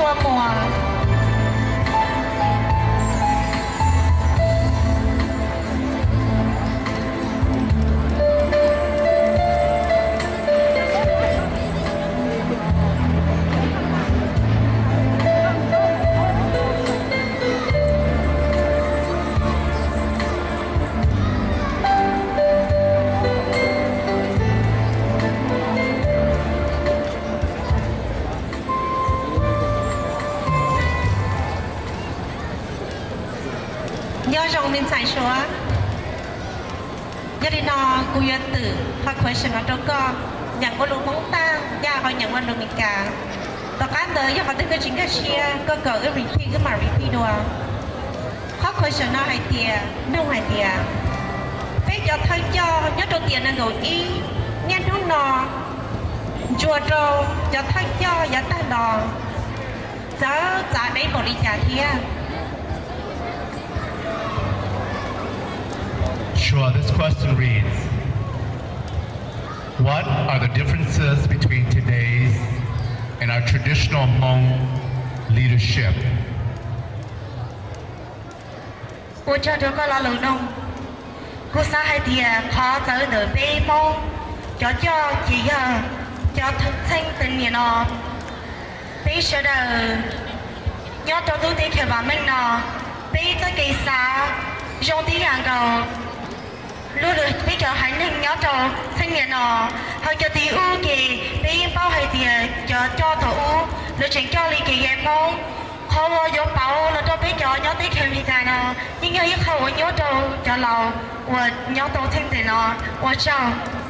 Ua Muas. Nyob zoo me ntxhais Suav. Yog li no kuv yuav twm qhov question no rau koj, nyeem ua lus Hmoob tag, yaj ho nyeem ua lus Meskas. Tom qab ntawd yog qhov twg koj tsis nkag siab koj kom wb repeat wb mam repeat dua. Qhov question no hais tias, nug hais tias, peb cov thawj coj nyob rau tiam nees nkaum ib niaj hnub no ntsuas rau cov thawj coj yav tag los txawv txav deb npaum li cas thiab? Sure, this question reads, what are the differences between today's and our traditional Hmong leadership? Ua tsaug rau koj lo lus nug. Kuv xav hais tias qhov txawv ntawm peb Hmoob cov coj ces yog cov txheej teev niam no, peb sawv daws nyob rau lub teb chaws vam meej no, peb txoj kev xav zoo tib yam nkaus lub lwm peb cov haiv neeg nyob rau txheej niam no. Ho cov tim ub ces peb yeej paub hais tias cov coj thaum ub lawv tseem coj li kev cai Hmoob. Qhov uas yuav pauv los rau peb cov nyob teb chaws Amelikas no yeej yog ib qho uas nyuaj rau cov laus uas nyob rau txheej ntawm no. Ua tsaug.